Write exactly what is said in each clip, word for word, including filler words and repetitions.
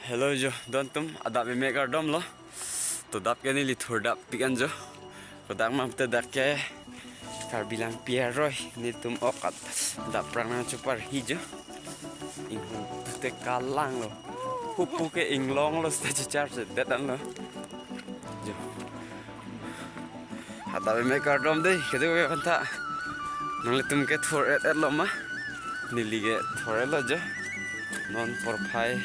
Hello jo, don atum, adap emek kardom lo. To adap ke neli thur dap pik an jo. Kodak ma te dak ke Karbi Langpi aroi, netum ok at adap prang nangchepar hi jo. Inghun tute kalang lo. Hupu ke inglong lo, seta checharche det an lo. Jo. Adap emek kardom dei, kado ke aphan ta. Nanglitum ke thur et et lo ma. Neli ke thur et lo jo. Non porphai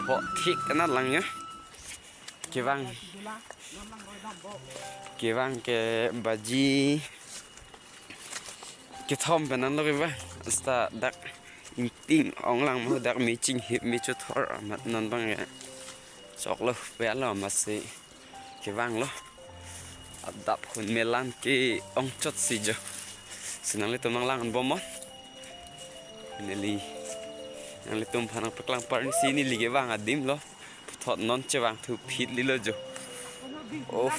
pho thik ena lang jo. Kevang. Kevang ke baji kethom pen an lo kevang. Seta dak ingting ong lang mo, dak me chinghip me chothor amat non abang ke. Choklo, pe lo amatsi kevang lo. Adap hunmelan ke-ong chotsi jo. Si nanglitum nanglang bom non. Neli nanglitum aphan nangpaklang parni si neli kevang adim lo. Puthot non chevangthu phit lilo jo. Of.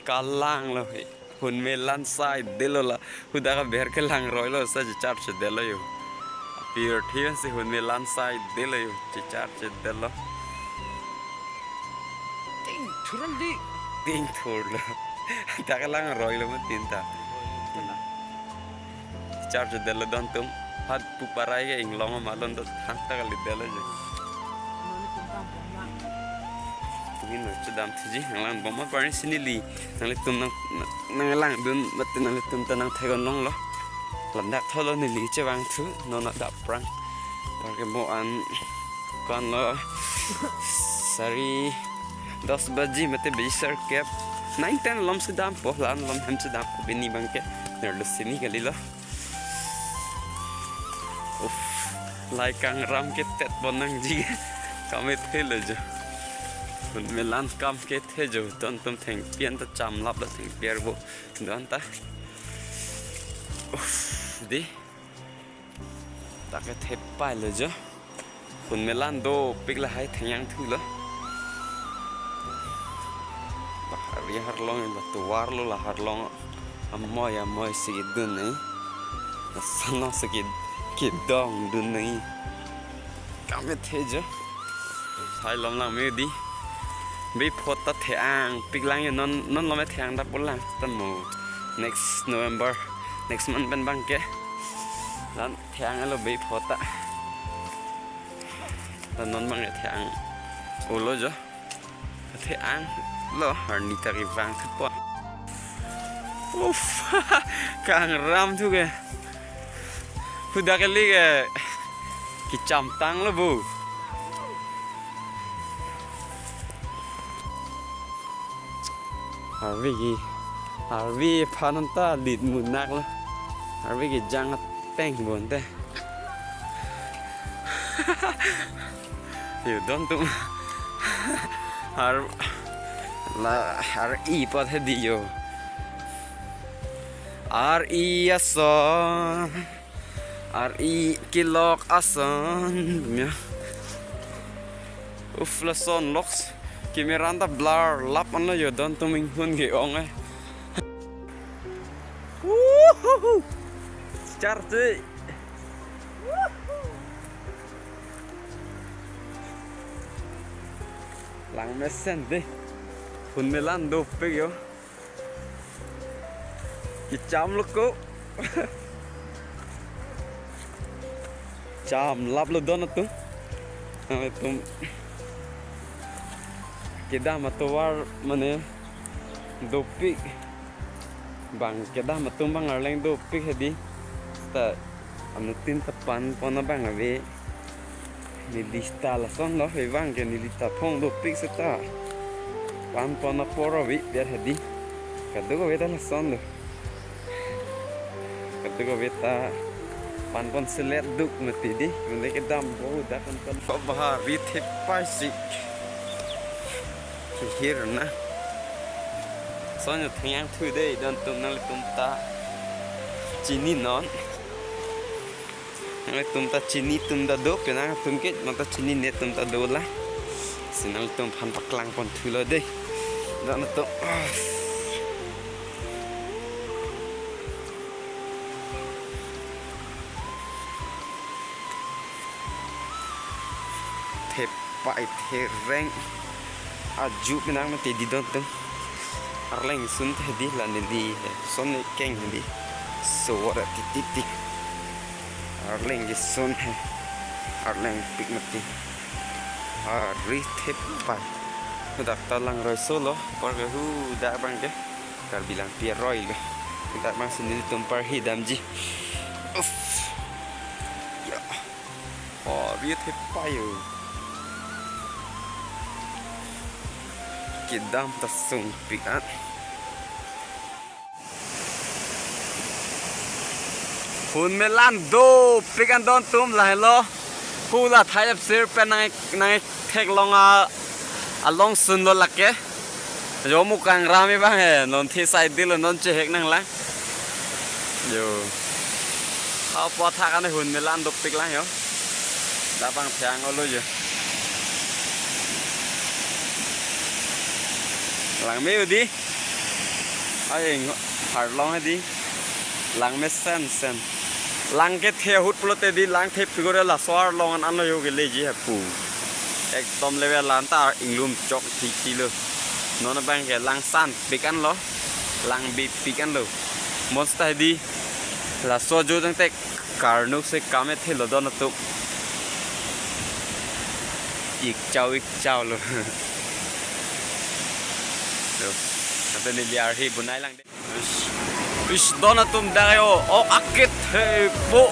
Kalang lo he. Hunmelan sai det lo la. Hudak aber kelang roi lo, seta checharche det lo jo. Apirthe si hunmelan sai det lo jo. Checharche det lo. Ting thur an dei. Ting thur lo. Dak lang roi lo ma tin ta. Checharche det lo don atum. Hat pu parai ke inglong ma lon do thang ta kali det lo jo. Tumi no chedamthuji, nanglang bom ma parni si neli. Nanglitum nang, nang, nanglang dun, mate nanglitum ta nangtheklong lo. Ladak tholo neli chevangthu, non adap prang. Par ke mo an ko-an lo sari dos baji mate baji sar kep. Nine ten lom si dampo, la-an lom hem si dampo, pini abang ke. Nerlo sini kali lo. Uff, lai kangram ke tet pon nangji ke. Kamethe lo jo. Hunmelan kam kethe jo. Don atum thengpi an ta chamlap lo, thengpi arvo. Don ta. Uff, dei. Dak ke thepai lo jo. Hunmelan dopik lahai thengyang thu lo. Bahari arlong la tovar lo, la arlong amoi amoi si dun nai. Lason along si kedong dun nai. Kamethe jo. Sai lom lang me dei. Bipho ta the-ang pik lang jo, non, non lom the-ang dap lang ta mo. Next November, next month pen abang ke. La-an the-ang lo bipho ta. La non abang the-ang. Olo jo. The-ang lo, arni ta kevangthupo. Uff, kangram thu ke. Hudak kali ke. Kechamtang lo bo. Arve ke, arve aphan ta lit munak lo. Arve ke jang ateng bon te. Jo don atum. Ar, la, ar-i apot he dei jo. Ar-i ason. Ar-i kelok ason. Ya. Uff, lason lok. Camera ta blur lap an lo jo, don atum, inghun ke-ong eh. Woohoo! Charche. Lang mesen dei. Hunmelan dopik jo. Kecham lo ko. Chamlap lo don atum. Nanglitum kedam atovar mane dopik. Bang kedam atum abang arleng dopik he dei. Seta anuttin ta pan pon abang ave. Neli ta lason lo, he abang ke neli ta phong dopik seta pan pon apor ave ber he dei. Kadokave ta lason lo. Kadokave ta pan pon selet duk mati dei. Mane kedam bo dak kan pon. Bahari thepai si. Hihir na. Lason jo thengyang thu dei, don atum, nanglitum ta chini non. Nanglitum ta chini atum ta do, penang atum ke, non ta chinine atum ta do la. Si nanglitum aphan paklang pon thu lo dei. Don atum. Thep Pai the reng aju pinang mati di don tum. Arleng sun the di la neli he. Son ne keng di. So wara titik tik. Arleng ke sun he. Arleng pik mati. Hari the pai. Dak ta langroi solo. Par ke hu dak bang ke. Karbi Langpi aroi lo. Dak bang si nelitum parhi damji. Uff. Ya. Oh, rit he payo. Kedam ta sungpik an. Hun melan dopik an don tum lahelo. Hu la thai apsir pen nang nang theklong a along sun lo lake. Jo mu kangram e bang he, non thi sai dilo non chehek nanglang. Jo. Apo thak an hun melan dopik lang jo. Dak bang thiang olo jo. Langme udi. Ai, ngo-, harlong hedi. Langme sen sen. Lang kethe ahut pulote di lang thepik gore laso arlong an anlo jo keleji hapu. Ekdom level lan ta inglum chok thiti lo. Non bang ke lang sanpik an lo. Lang bipik an lo. Monsta hedi. Laso jo jang tek karnuk se kame thelo don atum. Ik chau ik chau lo. Lo. Ante neli arhi bunai lang de. Ish, ish, don atum dak jo, ok akit he po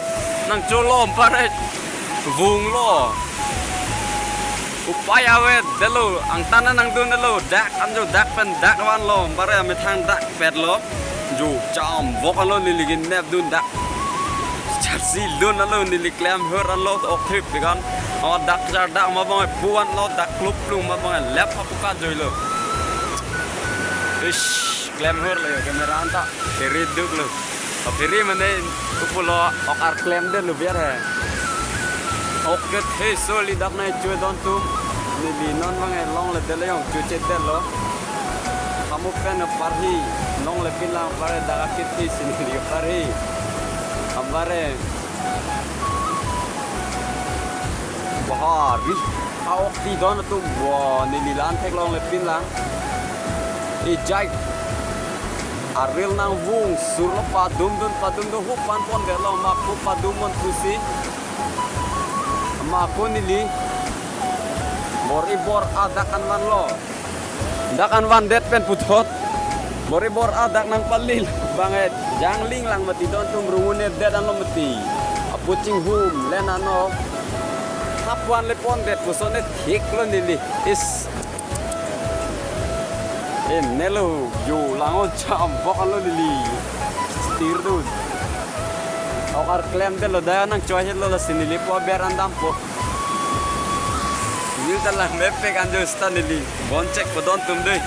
nang cholom pare vung lo. Upai avedetlo, angtan nangdundetlo, dak anjo dak pen dak vanlo, pare amethang dak petlo. Jo cham vok anlo neli ke nepdun dak. Charsi dun anlo neli klem hur anlo ok thepik an. O dak char dak ma bang pu anlo dak klup plung ma bang lep apuka joilo. Ish, klem hur lo jo camera anta. Phiri duk lo. O phiri mane upulo ok ar klemdetlo biar he. Ok kethe soli dak nai chu don tum. Neli non bang longle detlo jong chu chedetlo. Kamu pen parhi longle pinlang pare dak akit thi si neli parhi. Ambare. Bahari. A-ok thi don atum bo neli lan theklongle pinlang. Ejai. Aril nangvung sur lo padum dun padum dun hu pan pondetlo ma ko padum mon pusi. Ma ko neli. Bor-i bor-a dak an vanlo. Dak an vandet pen puthot. Bor-i bor-a dak nangpalil. Bang e jangling lang mati don tum rungun-edet anlo mati. Apu chinghum len ano. Hapuan le pondet puson e thik lo neli. Is. Enelo jo lang-o cham vok anlo neli. Stir dun. Ok ar klemdetlo da nang choi hetlo lasi neli po ber an dampo. Neli ta langmepik an jo sta neli. Bon chek po don tum dei.